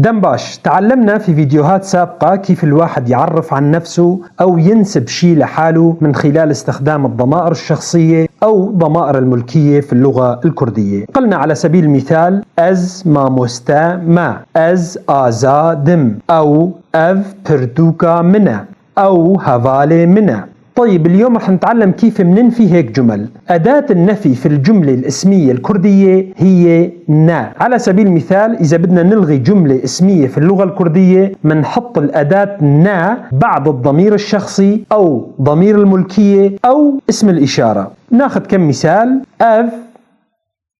Dem baş. تعلمنا في فيديوهات سابقة كيف الواحد يعرف عن نفسه أو ينسب شيء لحاله من خلال استخدام الضمائر الشخصية أو ضمائر الملكية في اللغة الكردية. قلنا على سبيل المثال ez mamoste me، ez azad im، أو ev pirtûka min e، أو hevalê min e. طيب، اليوم رح نتعلم كيف مننفي هيك جمل. أداة النفي في الجملة الاسمية الكردية هي ne. على سبيل المثال، إذا بدنا نلغي جملة اسمية في اللغة الكردية منحط الأداة ne بعد الضمير الشخصي أو ضمير الملكية أو اسم الإشارة. ناخذ كم مثال: ev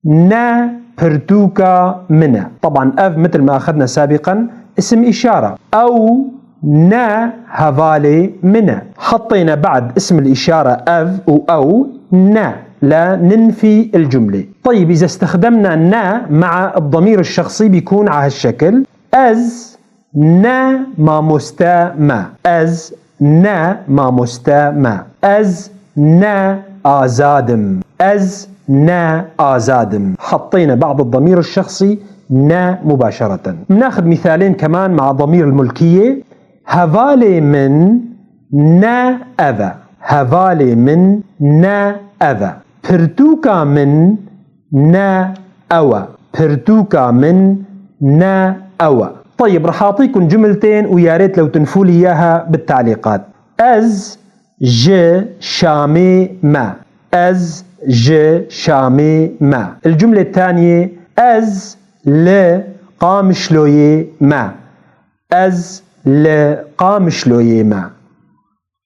ne pirtûka min e. طبعا ev مثل ما أخذنا سابقا اسم إشارة. ew ne hevalê min e. حطينا بعد اسم الإشارة ev و ew ne لننفي الجملة. طيب، إذا استخدمنا ne مع الضمير الشخصي بيكون على هالشكل: ez ne mamoste me، ez ne mamoste me، ez ne azad im، ez ne azad im. حطينا بعد الضمير الشخصي ne مباشرة. ناخذ مثالين كمان مع ضمير الملكية: hevalê min ne ev e، hevalê min ne ev e، pirtûka min ne ew e، pirtûka min ne ew e. طيب، رح اعطيكم جملتين ويا ريت لو تنفوا لي اياها بالتعليقات: ez ji Şamê me، ez ji Şamê me. الجملة الثانية: ez li Qamişloyê me، ez li Qamişloyê me.